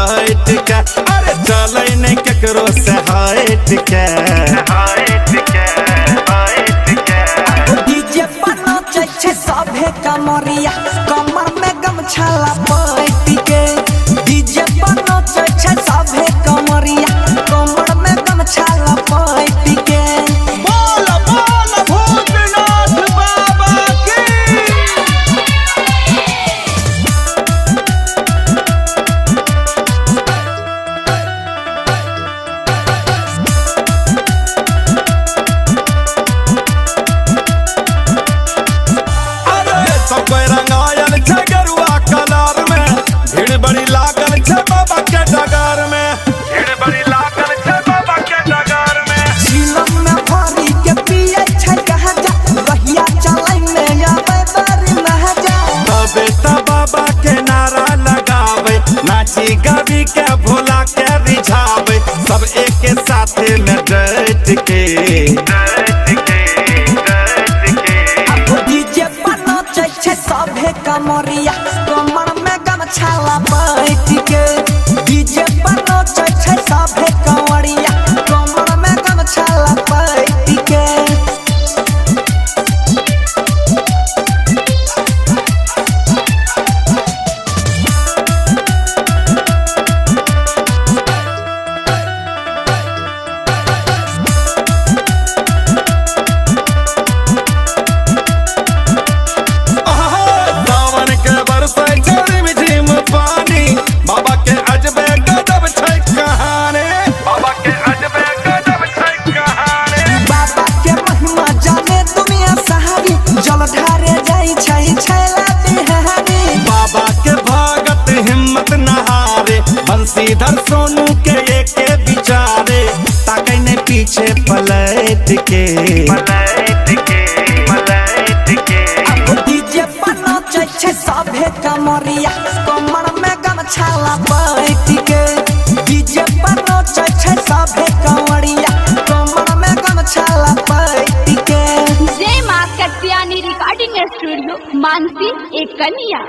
लपट के, अरे चलै ने केकरो से हट के, हट के, हट के। डीजे पर नाचै छै सभे कमरिया, कमर में गमछा लपेट के। डीजे पर नाचै छै सभे कमरिया, कमर में गमछा लपेट के। बोल बोल भूतनाथ बाबा की। अरे सब कोई रंगायल छै गेरुआ कलर में, भीड़ बड़ी लागल छै बाबा के डगर में, भीड़ बड़ी लागल छै बाबा के डगर में। झीलम में भरी के पियै छै गांजा, रहिया चलै में आबै बड़ी मजा। तबे त बाबा के नारा लगावे, नाची गाबी के भोला के रिझावे, सब एक साथे में डट के, डट के, डट के। डीजे पर नाचै छै सभे कमरिया, कमर में गमछा लपेट के। डीजे पर नाचै छै सभे कमरिया, कमर में गमछा लपेट के। आहा, सावन के बरसै छै रिमझिम पानी, बाबा के अजबे गजब छै कहानी, बाबा के अजबे गजब छै कहानी। बाबा के महिमा जाने दुनिया सारी, जल ढारे जाइ छै छैला बिहारी। बाबा के भगत हिम्मत नहारे, बंसीधर सोनू के एके विचारे, ताकै ने पीछे पलट के, पलट के, पलट के। डीजे पर नाचै छै सभे कमरिया, कमर में गमछा लपेट के। डीजे पर नाचै छै सभे कमरिया, कमर में गमछा लपेट के। जय माँ कत्यानी रिकॉर्डिंग स्टूडियो, मानसी एक कन्या।